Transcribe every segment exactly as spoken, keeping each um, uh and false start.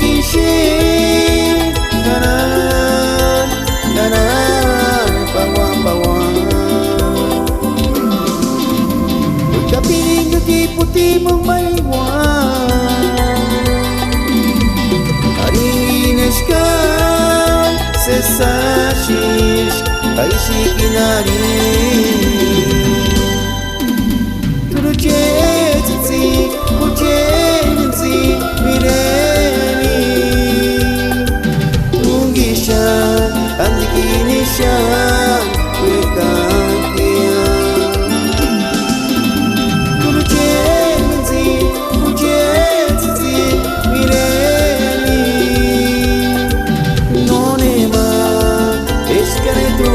Ixi, nanani, nanani, pauani, pauani. Uikapiringa ki putimuni ma iuani. Arini eska sési axisï, ka ixikini arhini. T'uruchets'ïtsï, juchets'ïtsï mireni. Únguxani, andikini xáni uékajkia. T'uruchets'ïtsï, juchets'ïtsï mireni. Nónema eskani t'u.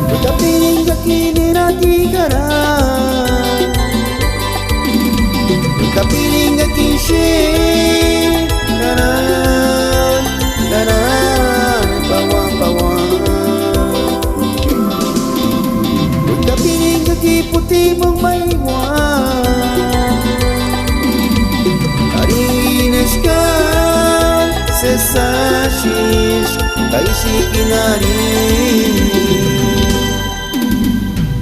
Uikapiringa ki niratikara. Uikapiringa ki ixi. Nanani, nanani, pauani, pauani. Uikapiringa ki putimuni ma iuani. Arini eska sési axisï, ka ixikini arhini.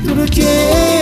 T'uruchets'ïtsï,